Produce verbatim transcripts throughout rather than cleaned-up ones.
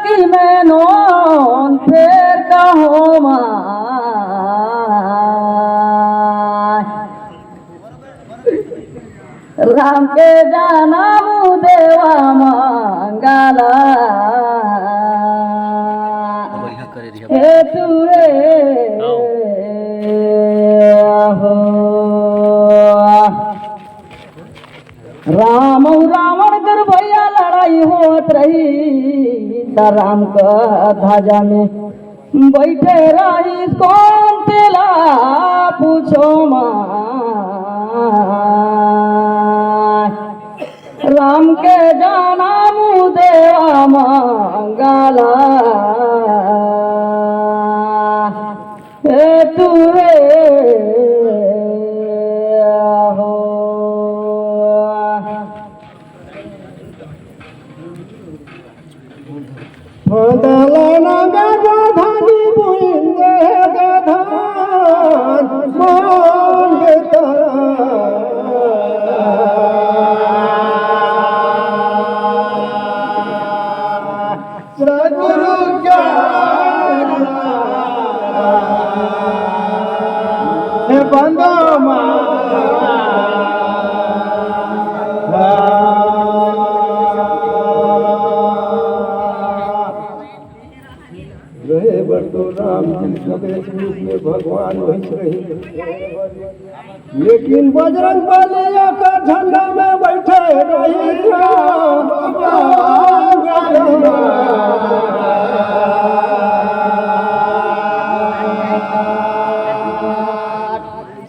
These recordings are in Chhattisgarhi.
कि मैं नोन फेर कहूँ माय। राम के जनम देवा मंगला। हे तुहे हो। राम अउ रावण कर भैया लड़ाई होत रही, त राम का ध्वजा में बइठे रहिस कोन तेला पूछो माय। राम के जनम देवा मंगला। हे तुहे हो। फदलना गधा धानी बुइंदे गधान मांगता। सतगुरु ज्ञान हे बंदो मा। रहे बर तो राम जी स्वदेश रूप में भगवान वही रही। लेकिन बजरंग बली ओकर झंडा में बैठे रही।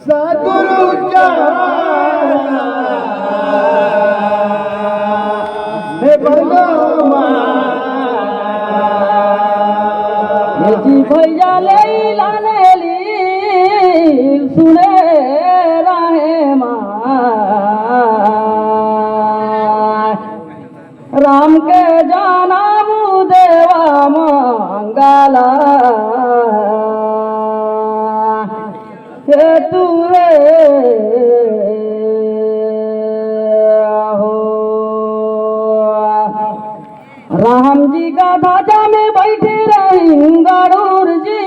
सतगुरु चरण हे भगवान। ये जी भैया ले लाने ली सुने रहे माँ। राम के जनम देवा मंगला। हे तुहे हो। राम जी का ध्वजा में बैठे रही गरुड़ जी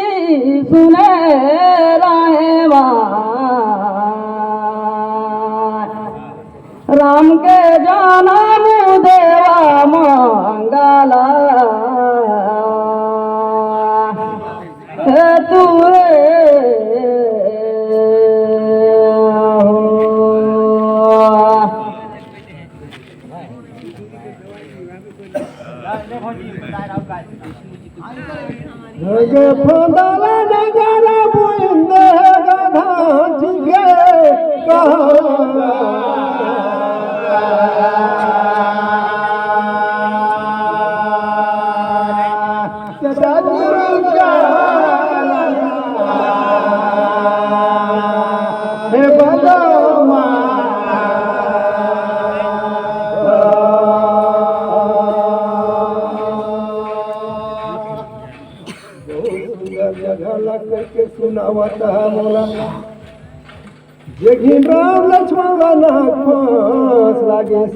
सुने रहे माँ। राम के जनम देवा मंगला। हे तुहे हो। गे फंदला नगरा बुइंदे गधा ठीक हे कहा। सतगुरु ज्ञान हे बलमा। बहुत सुंदर जगह ला कहिके सुनावत हे मोला। जे घिन राम लक्ष्मण ला नाक फांस लागिस।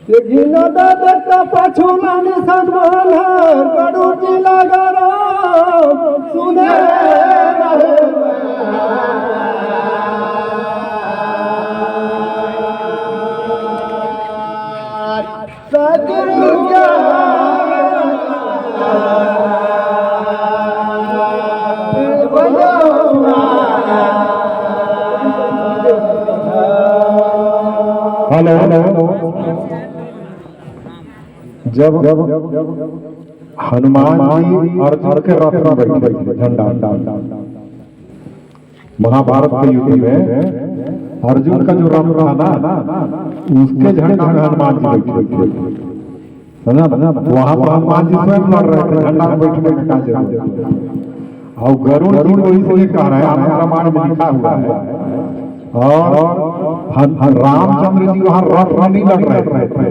ते घिन दा देखता पाछू ला निशान मानहर, गरुड़ जी लगा राम सुने रहे। सतगुरु ज्ञान हेलो, हेलो। जब हनुमान जी अर्जुन के रथ में बैठे, झंडा, महाभारत के युद्ध में अर्जुन का जो रथ था ना, उसके झंडा में हनुमान जी बैठे थे। समझा ना? वहां पर हनुमान जी स्वयं लड़ रहे थे, झंडा में बैठने में क्या जरूरत है? और गरुड़ जी को इसलिए कह रहे हैं, हमारे रामायण में लिखा हुआ है। और हम, हम, रामचंद्र जी वहां रथ में नहीं लड़ रहे थे,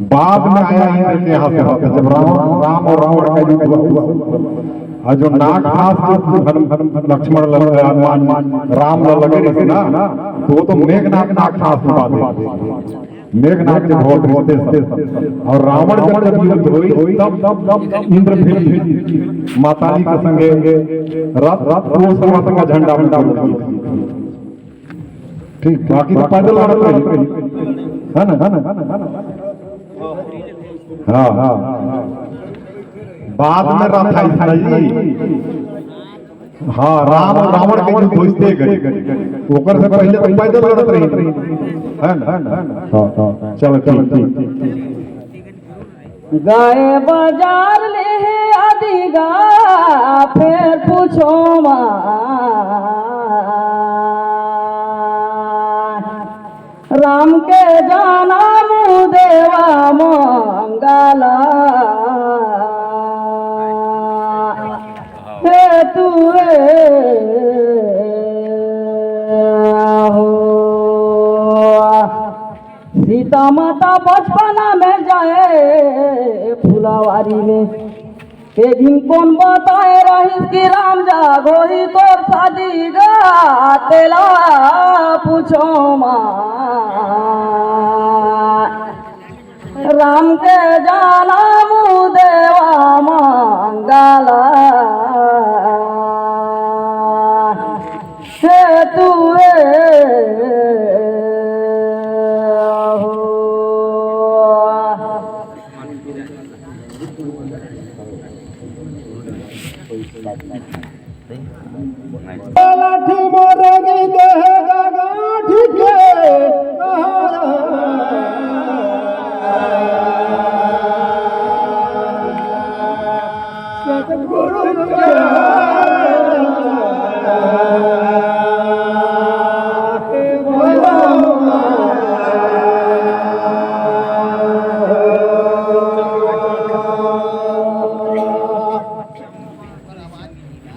बाद में आया इंद्र के हाथ से रथ। जब राम, राम और रावण का युद्ध हुआ, और जो नाग फांस जो हनु-, लक्ष्मण ल-, हनुमान राम ल लगे रहे ना, तो वो तो मेघनाथ नाग फांस में बांधे। मेघनाद के भवन रिहिस ते सब। अउ रावण जब, जब युद्ध होइस, तब, तब, तब इंद्र फिर माताली के संगे रथ, रथ, वो सब रथ का झंडा में। ठीक, बाकी तो पैदल लड़त रहे, है ना, है ना, है ना? हाँ, हाँ। बाद में रथ आइस ना जी। हाँ, राम अउ रावण के युद्ध होइस ते घरी। ओकर से पहले तो पैदल लड़त रहे, है ना? हाँ, हाँ। चलो, ठीक, ठीक। गए बजार ले आदि गा, फेर पूछो मा। राम के जनम देवा मंगला, हे तू हे हो। सीता माता बचपना में जाए फुलवारी में, एक दिन कोन बताए रहिस कि राम जाग होही तोर शादी गा, तेला पूछो मा। राम के जनम देवा मंगला, हे तू हे हो। लाठी मोर रंगी देह गांठ के। सतगुरु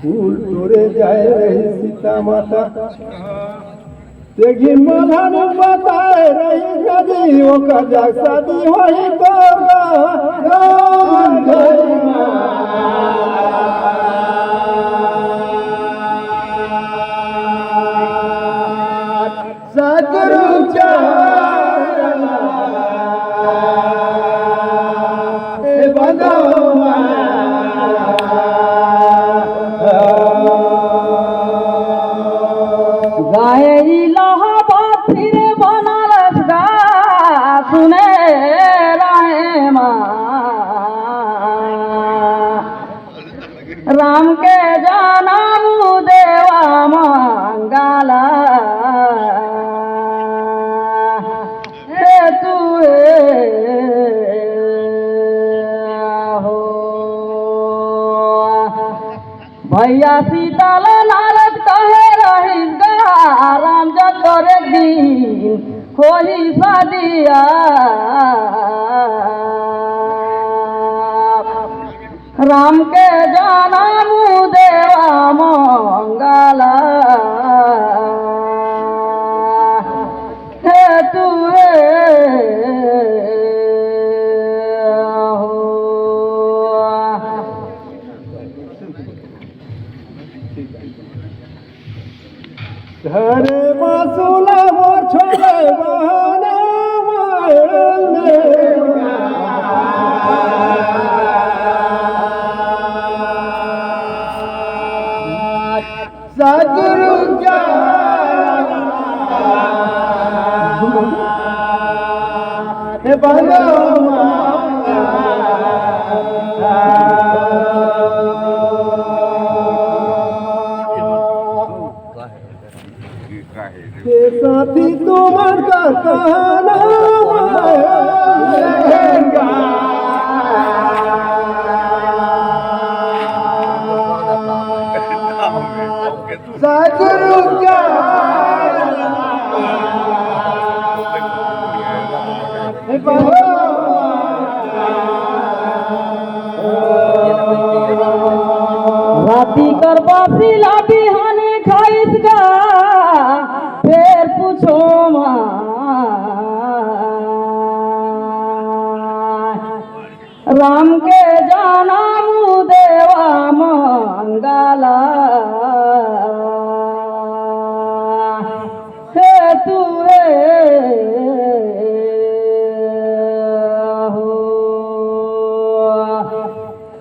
फूल तोरे जाए रही सीता माता, तेगी मल्हा ने बताए रही नदी, ओकर जाग शादी होही तोर गा। सतगुरु चरण हे बंधवा। गए इलाहाबाद फिर बनारस गा, सुने रहे माँ। राम के जनम देवा मंगला, हे तू हे हो। भैया सीता ल नारद कहे रहिस गा, राम जब तोरे दिन होही शादिया। राम के जनम देवा मंगला, हे तू हे हो। घरे बासुला मोर छोड़े बहाना मायने। सतगुरु का हे बंधवा। के साथी तुम्हार का कहना सतगुरु का राती कर बासी ला बिहाने खाइस गा, फेर पूछो माँ। राम के जनम देवा मंगला, हे तू हे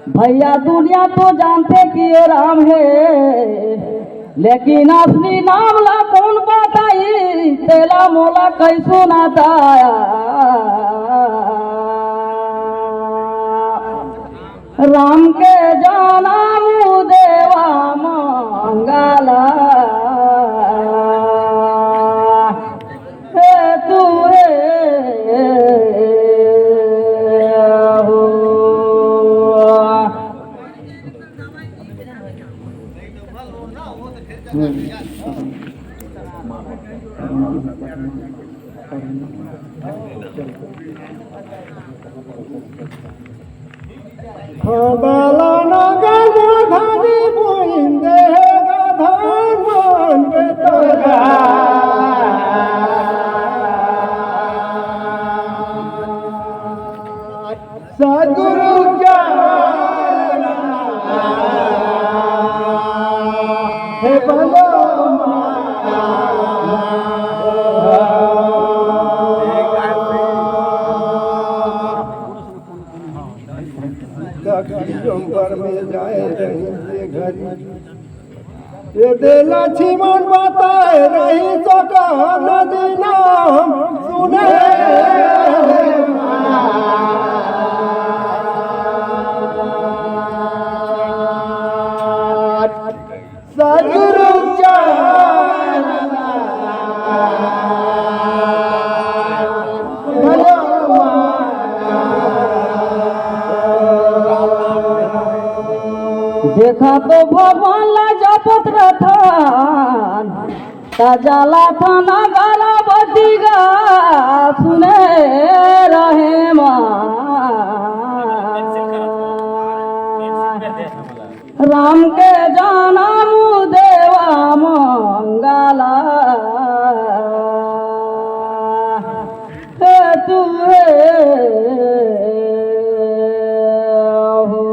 भैया, दुनिया तो जानथे कि ये राम हे, लेकिन असली नाम ला कोन बताही, तेला मोला कइसो ना बताही। राम के जनम देवा मंगला, हे तू हे हो। खदला नगल धनी बुइन देगा धान मन के तोरा। सतगुरु चरण हे बंदो। दक्षिण डोंगर में जाए रही से घरी, ये दे लक्ष्मण बताए रही सका नदी नाम सुने। सतगुरु चरण देखा तो भगवान ला जपत रथन, त जलाथन अगरबत्ती गा सुने रहे मा। राम के जनम देवा मंगला, हे तू हे हो।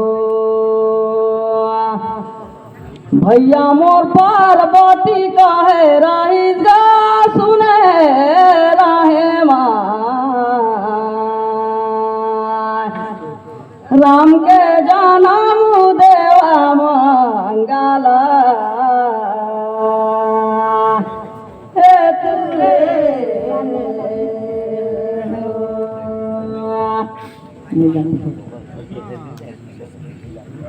भैया मोर पार्वती कहे रहिस गा सुने रहे माय। राम के जनम देवा मंगला, हे तुरे हो।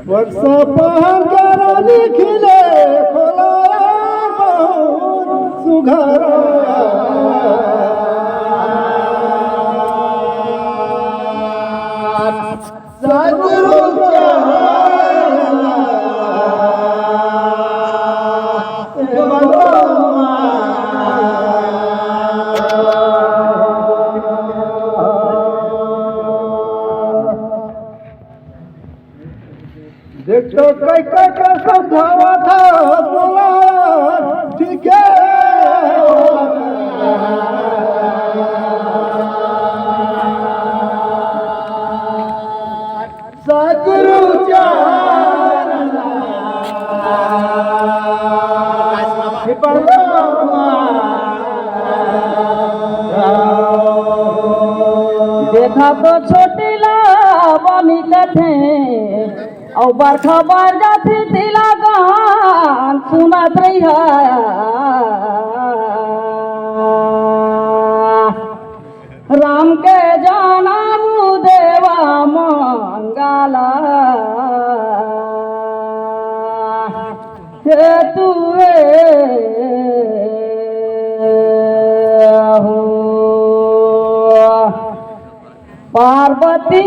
वर्षा पहन के रानी खिले, खोला बहुत सुघर। सतगुरु चरण देख तो कई कई के समझावा था बोला ठीक है। सतगुरु चरण हे बंदो। देखा तो छोटी ला बनी कथे, अउ बरखा बर जाथे तेला गान सुनत रहिहा। राम के जनम देवा मंगला, हे तू हे हो। पार्वती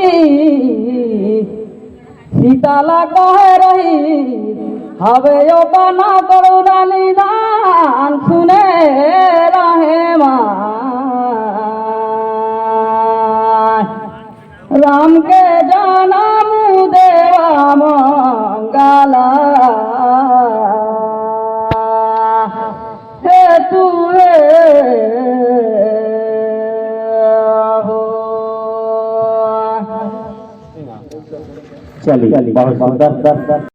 सीता ला कहे रही, हवे यो कना करुणा निदान सुने रहे माय। राम के जनम देवा मंगला, हे तू हे हो। चलिए, बहुत सुंदर।